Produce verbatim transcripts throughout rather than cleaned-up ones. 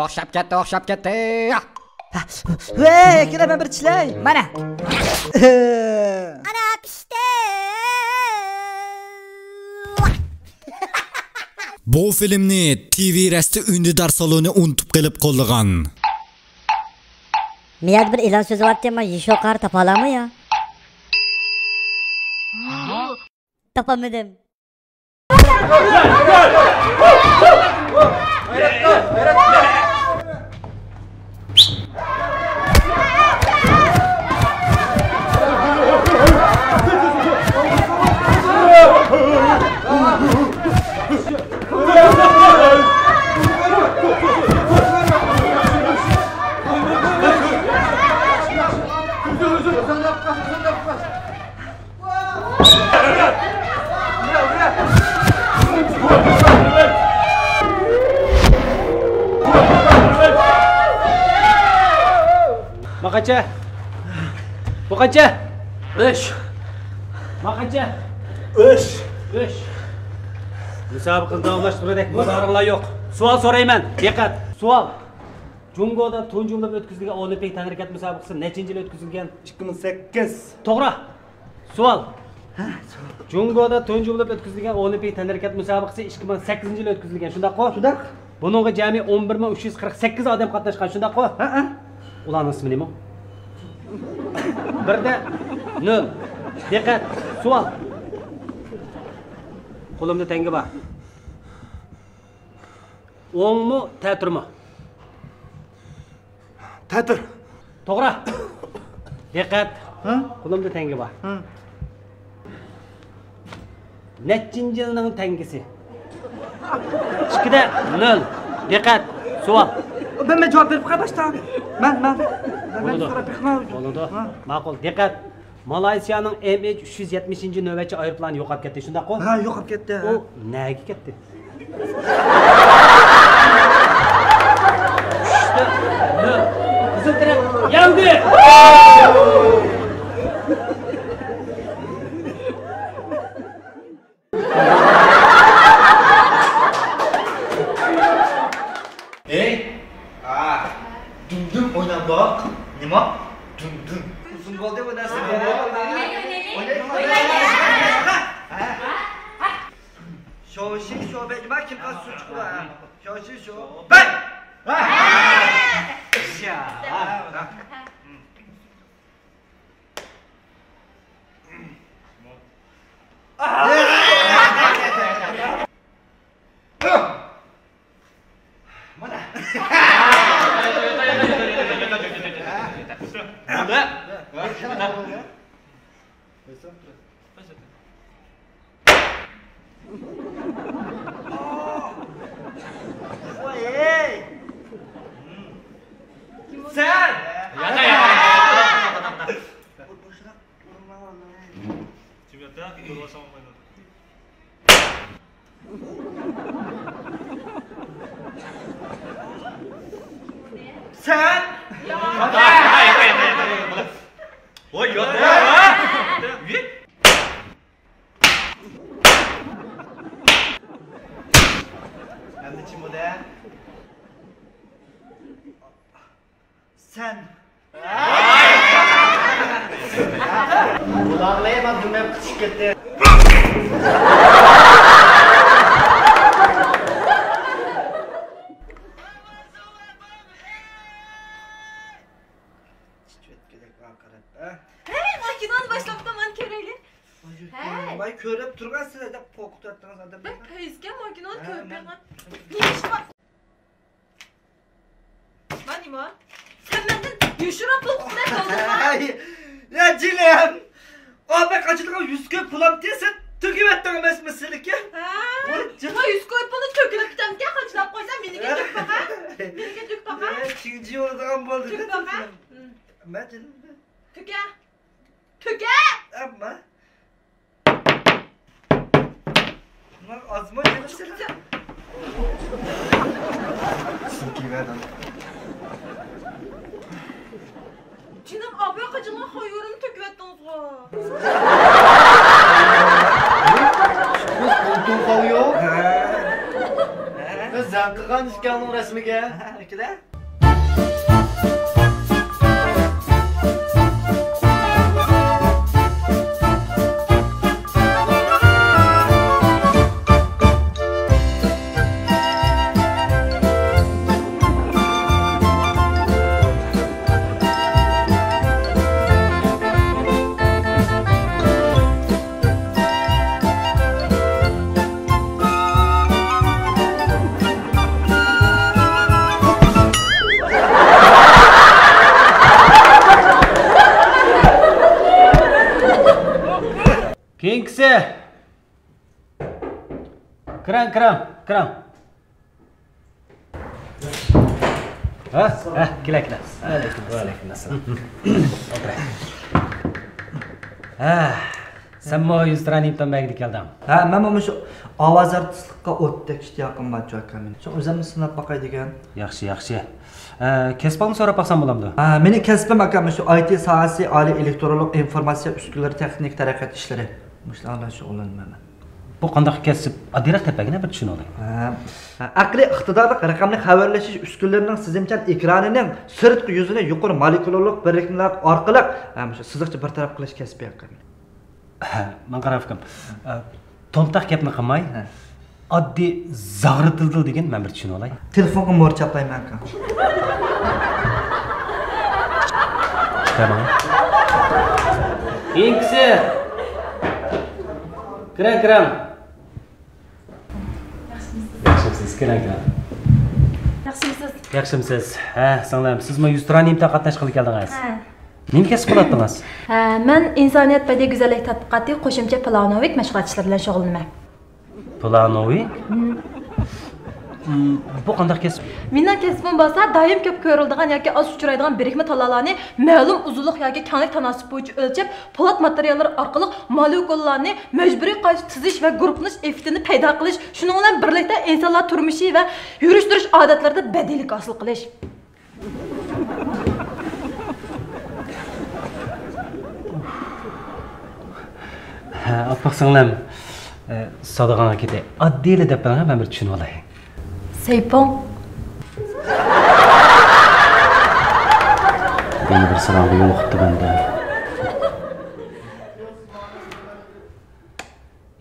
ئوخشاپ كەتتى، ئوخشاپ كەتتى. ۋەي، ئاكىلە، مەن بىر چىشلەي. مانا. ئانا پىشتى. بۇ فىلىمنى تىۋى رەستە ئۈندىدار سالونى ئۇنتۇپ قېلىپ قوللىغان. مىيەدە بىر ئېلان سۆزى بارتى، مانا يېشىلقار تاپالامۇ يا؟ تاپالمىدىم. ما قانچە؟ بۇ قانچە؟ ئۈچ. ما قانچە؟ ئۈچ. ئۈچ. مۇسابىقىنى داۋاملاشتۇرغۇدەك مادارىڭلار يوق. سوئال سورايمەن. دىققەت. سوئال. جۇڭگودا تۇنجى بولۇپ ئۆتكۈزۈلگەن ئولىمپىك تەنھەرىكەت مۇسابىقىسى نەچچىنچى يىلى ئۆتكۈزۈلگەن؟ ئىككى مىڭ سەككىز. توغرا. سوئال. جۇڭگودا تۇنجى بولۇپ ئۆتكۈزۈلگەن ئولىمپىك تەنھەرىكەت مۇسابىقىسى ئىككى مىڭ سەككىزىنچى يىلى ئۆتكۈزۈلگەن، شۇنداققۇ؟ شۇنداق. بۇنىڭغا جەمئىي ئون بىر مىڭ ئۈچ يۈز قىرىق سەككىز ئادەم قاتناشقان، شۇنداققۇ؟ ھەئە. ئۇلارنىڭ ئىسمى نېمە؟ بىردە نۆل. دىققەت. سوئال. قولۇمدا تەڭگە بار. ئوڭمۇ، تەتۈرمۇ؟ تەتۈر. توغرا. دىققەت. ھە؟ قولۇمدا تەڭگە بار. ھە. نەچچىنچى يىلنىڭ تەڭگىسى؟ ئىككىدە نۆل. دىققەت. سوئال. مەن، مەن جاۋاب بېرىپ قوياي باشتا. مەن، مەن. مەن، مەن بولىدۇ. سوراپ بېقىڭ. بولىدۇ. ھە. ماقۇل. دىققەت. مالايسىيانىڭ ئېم ئېيچ ئۈچ يۈز يەتمىشىنچى نۆۋەتچى ئايروپىلانى يوقاپ كەتتى، شۇنداققۇ؟ ھە، يوقاپ كەتتى. ئۇ نەگە كەتتى؟ ئۈچتە نۆل. قىزىل تەرەپ يەڭدى! ئەي! ھە. دۈم-دۈم ئويناپ باق. نېمە؟ دۈم-دۈم. ئۇزۇن بولدى بۇ نەرسە. ھە. شوشى شوبەي نېمە؟ كىم قاز سۇ چىقىدۇ؟ ھە. شوشى شوبەي. ھە. مانا. ۋاي، ھەي! سەن! سەن! ۋاي، ياق. ئەمدى چىمۇدە. سەن. قۇلاقلىرىم دۈمەپ قىچىشىپ كەتتى. ھەي، ماكىنانى باشلاپتۇ، مانا كۆرەيلى. ھەي. ۋاي، كۆرۈپ تۇرغان سىلەر دەپ قورقۇتۇۋەتتىڭىز ئادەملەرنى. بەك پەيزىكەن ماكىنانى كۆرۈپ بېقىڭ. نېمە ئىش بار؟ مانا نېمە؟ سەن مەندىن يوشۇرۇپ پۇل قىلىپ قالدىڭ. ھەي، يا جېنىم! ئابەك قاچىدىغان يۈز كوي پۇلامتى سەن تۆكۈۋەتتىڭ ئەمەسمۇ سېنىكى؟ ھە. ۋاي، جېنىم. يۈز كوي پۇلنى تۆكۈلۈپ كېتەمكەن، قاچىلاپ قويسام مېنىڭكى تۆك باقا. مېنىڭكى تۆك باقا. ئە، چىڭجى بولىدىغان بولدى. تۆك باقا. مەن جېنىم. تۆكە. تۆكە! ئەمما. بۇنىڭ ئازمۇ جېنىم سېلىپ. سىزنى كىيىۋەردىم. جېنىم ئابايغا قاچىلىغان خايورۇمنى تۆكۈۋەتتىڭىزغۇ. قىز قولتۇق قالىيو. ھە. قىز سەن. قىلغان ئىكەننىڭ رەسمىگە. كېيىنكىسى. كىرىڭ، كىرىڭ، كىرىڭ. ھە؟ ھە، كېلە، كېلە. ۋەئەلەيكۇم، ۋەئەلەيكۇم ئەسسالام. ئولتۇراي. ھە، سەنمۇ يۈزتۇرانى ئىمتىھان بەرگىلى كەلدىڭ؟ ھە، مەنمۇ مۇشۇ ئاۋاز ئارتىسلىققا ئوتتەك ئىشتىياقىم بارچۇ ئاكا مېنىڭ. شۇڭا ئۆزۈمنى سىناپ باقاي دېگەن. ياخشى، ياخشى. ھە، كەسپىڭنى سوراپ باقسام بولامدۇ؟ ھە، مېنىڭ كەسپىم ئاكا مۇشۇ ئاي تى ساھەسى، ئالىي ئېلېكترونلۇق ئىنفورماتسىيە ئۈسكۈنىلىرى تېخنىكا تەرەققىيات ئىشلىرى. مۇشۇلار بىلەن شۇغۇللىنىمەن مەن. بۇ قانداق كەسىپ؟ ئاددىيراق دەپ بەرگىنە بىر چۈشىنىۋالاي. ھە. ئەقلىي ئىقتىدارلىق رەقەملىك خەۋەرلىشىش ئۈسكۈنىلىرىنىڭ سىزىمچان ئېكرانىنىڭ سىرتقى يۈزىنى يۇقىرى مولېكۇلاللىق بىرىكمىلەر ئارقىلىق، ھە، مۇشۇ سىزىقچە بىر تەرەپ قىلىش كەسپى ھەققىدە. ھە، ماڭ قارا ئۇكام. ئە، تومتاق گەپنى قىلماي، ھە. ئاددىي زاغرا تىل دېگەن مەن بىر چۈشىنىۋالاي. تېلېفونغا مور چاپلايمەنكەن. تامام. كېيىنكىسى. كىرىڭ، كىرىڭ. ياخشىمسىز؟ كىرىڭ، كىرىڭ. ياخشىمسىز؟ ياخشىمسىز؟ ھە، سىڭلىم، سىزمۇ يۈزتۇرانە ئىمتىھان قاتناشقىلى كەلدىڭىز؟ ھە. نېمە كەسىپ قىلاتتىڭىز؟ ھە، مەن ئىنسانىيەت بەدىئىي گۈزەللىك تەتقىقاتى قوشۇمچە پىلانوۋىك مەشغۇلات ئىشلىرى بىلەن شۇغۇللىنىمەن. پىلانوۋى؟ م، بۇ قانداق كەسىپ؟ مېنىڭ كەسپىم بولسا دائىم كۆپ كۆرۈلىدىغان ياكى ئاز ئۇچرايدىغان بىرىكمە تالالارنى مەلۇم ئۇزۇنلۇق ياكى كەڭلىك تاناسىپ بويىچە ئۆلچەپ، پولات ماتېرىياللار ئارقىلىق مولېكۇللارنى مەجبۇرىي قايتا تۈزۈش ۋە گۇرۇپپىلىنىش ئېففېكتىنى پەيدا قىلىش، شۇنىڭ بىلەن بىرلىكتە ئىنسانلار تۇرمۇشى ۋە يۈرۈش-تۇرۇش ئادەتلىرىدە بەدىيلىك ھاسىل قىلىش. ھە، ئاپپاق سىڭلىم، ئە، سادىغاڭغا كېتەي. ئاددىيلا دەپ بېرىڭە، مەن بىر چۈشىنىۋالاي. سەيپۇڭ. يەنە بىر سالاڭغا يولۇقۇپتۇ بەندە.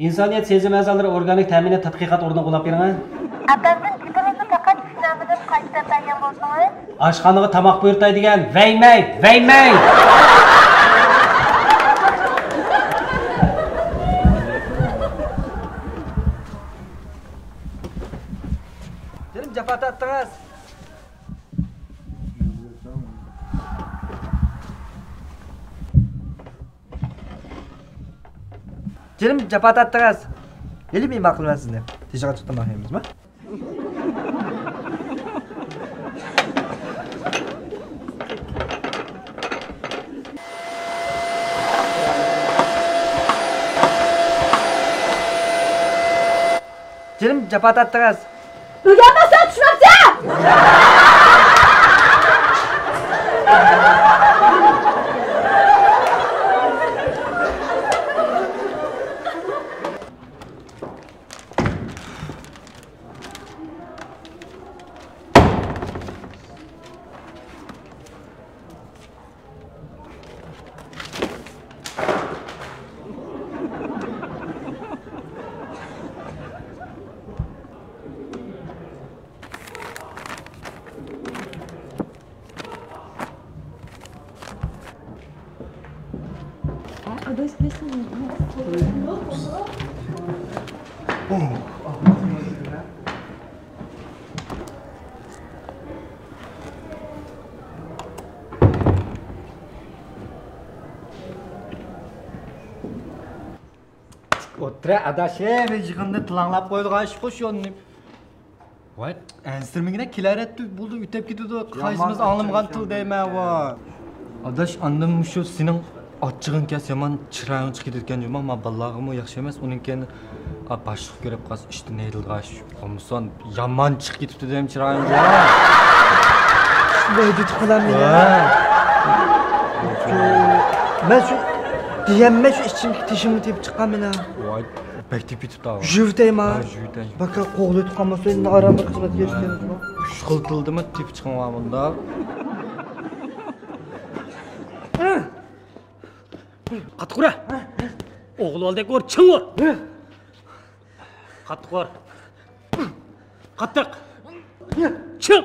ئىنسانىيەت سېزىم ئەزالىرى ئورگانىك تەمىنات تەتقىقات ئورنىغا ئۇلاپ بېرىڭە. ئەپەندىم، گېپىڭىزنى پەقەت چۈشىنەلمىدىم، قايتا دەپ بەرگەن بولسىڭىز. ئاشخانىغا تاماق بۇيرۇتاي دېگەن، ۋەيمەي، ۋەيمەي! جېنىم، جاپا تارتتىڭىز. جېنىم، جاپا تارتتىڭىز. ھېلى مېھمان قىلىمەن سىزنى. تېشىغا چىقتىم ئاخىرىمىزمۇ. جېنىم، جاپا تارتتىڭىز. ئۆگەنمەسەن، چۈشىنەمسەن؟ ئولتۇرە ئاداش، ھە، بىر يىغىندا تىلاڭلاپ قويىدىغان ئىشقۇ شۇ. ۋاي، ئەنسىرىمىگىنە، كېلەرەتتى، بولدى، ئۆتۈپ كېتىدۇ. قايسىمىز ئاڭلىمىغان تىل دەيمەن، ۋاي. ئاداش، ئاندىن مۇشۇ سېنىڭ ئاچچىقىڭ كەلسە يامان چىرايىڭ چىقىپ كېتىدىكەن جۇما. ما بالىلارغىمۇ ياخشى ئەمەس، ئۇنىڭ كېيىن، ئا، باشلىق كۆرۈپ قالسا ئىشتىن ھەيدىلىدىغان ئىش. بولمىسا يامان چىقىپ كېتىپتۇ دەيمەن چىرايىڭ، ۋاي. شۇنداق ھۆججىتى قىلامدۇ يا؟ ۋاي. مەن شۇ دېيەلمەي شۇ ئىچىمدىكى تېشىمنى تېپىپ چىققان مېنىڭ. ۋاي. بەك تېپىپ تۇتاۋۇ. ژۈۋتەيما. ھە، ژۈۋتەي. باكا قوغلىتىپ قالمىسا، ئەمدى ئاران بىر خىزمەتكە ئېرىشكەن. ئۈچ خىل تىلدىمۇ تېپىپ چىقىڭ مۇنداق. قاتتىق ئۇر. ئوغۇل بالىدەك ئۇر، چىڭ ئۇر. قاتتىق ئۇر. قاتتىق. چىڭ.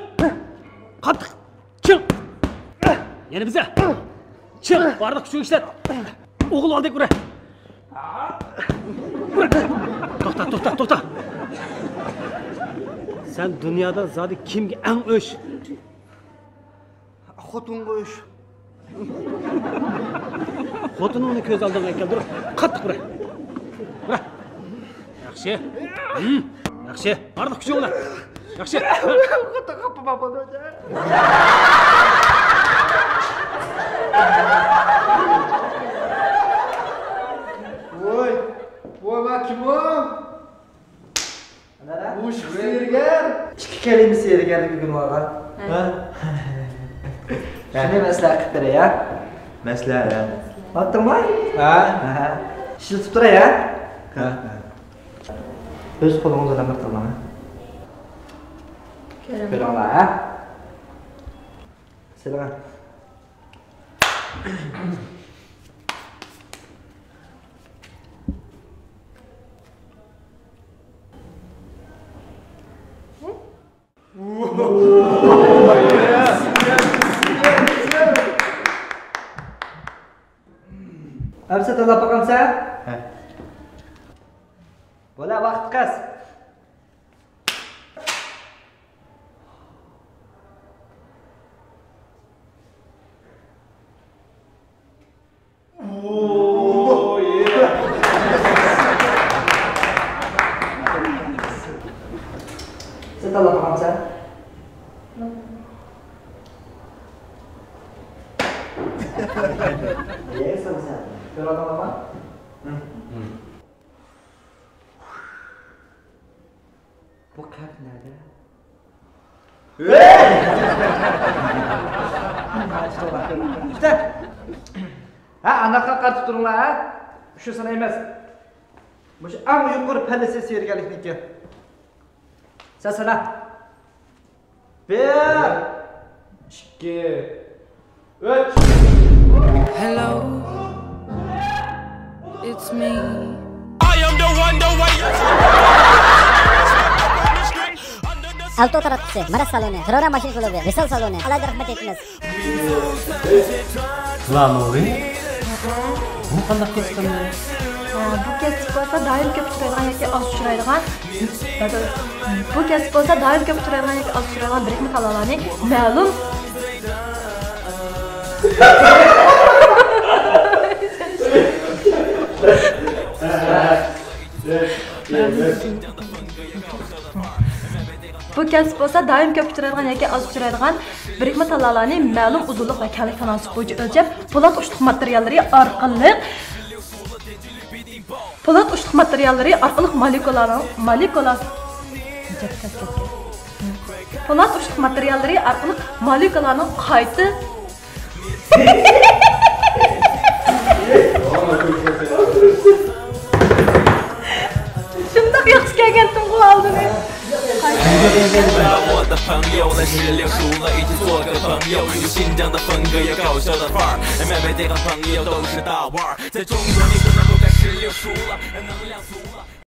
قاتتىق. چىڭ. يەنە بىزە. چىڭ. بارلىق كۈچۈڭ ئىشلەت. ئوغۇل بالىدەك ئۇر. توختا، توختا، توختا. سەن دۇنيادا زادى كىمگە ئەڭ ئۆچ؟ خوتۇنغا ئۆچ. خوتۇنۇڭنى كۆز ئالدىڭغا كەلتۈرۈپ، قاتتىق ئۇر. ئۇر. ياخشى. ھىم. ياخشى. بارلىق كۈچۈڭ بىلەن. ياخشى. خوتۇن قاپا باپا. ۋوي. ۋوي، ما كىم ئۇ؟ ئۇ شۇ سېھىرگەر. ئىككى كەلىمە سېھىرگەرلىك ئۆگىنىۋالغان. ھە. ھە؟ شۇنى مەسلىھەت قىلىپ بېرەي، ھە؟ مەسلىھەت، ھە. ئاڭلاتتىڭمۇ؟ ھە. ھە. ئىشلىتىپ تۇراي، ھە؟ ھە. ئۆز قولىڭىز بىلەن بىر تاللاڭ، ھە؟ كۆرۈڭلار، ھە؟ سېلىڭ. ئەمسە تاللاپ باقامسەن؟ ھە. بولە، ۋاقىت قىس. سەن تاللاپ باقامسەن؟ يەنە سالىسەن. كۆرۈۋاتامسەن؟ بۇ قەپ نەدە؟ ھە، ئاناققا قارىتىپ تۇرۇڭلار، ھە؟ شۇ سانا ئەمەس. مۇشۇ ئەڭ يۇقىرى پەللىسى سېھىرگەرلىكنىڭكى. سەن سانا. بىر، ئىككى، ئۈچ. Hello, it's me. I am the one, the way. ئەلتو تاراتقۇسى، ماراش سالونى، ترورا ماشىنا كۇلۇبى، ۋىسال سالونى، ئالاھىدە رەھمەت ئېيتىمىز. سالامۇئەلەيكۇم. بۇ قانداق كەسىپ ئەمدى؟ ھە، بۇ كەسىپ بولسا دائىم كۆپ ئۇچرايدىغان ياكى ئاز ئۇچرايدىغان، بۇ كەسىپ بولسا دائىم كۆپ ئۇچرايدىغان ياكى ئاز ئۇچرايدىغان بىرىكمە تاللالارنى مەلۇم. بۇ كەسىپ بولسا دائىم كۆپ ئۇچرايدىغان ياكى ئاز ئۇچرايدىغان بىرىكمە تاللالارنى مەلۇم ئۇزۇنلۇق ۋە كەڭلىك تاناسىپ بويىچە ئۆلچەپ، پولات ئۇچلۇق ماتېرىياللىرى ئارقىلىق، پولات ئۇچلۇق ماتېرىياللىرى ئارقىلىق مولېكۇلالارنىڭ، مولېكۇلا، پولات ئۇچلۇق ماتېرىياللىرى ئارقىلىق مولېكۇلالارنىڭ قايتا شۇنداق ياخشى كەلگەنتىڭغۇ ئالدىنى.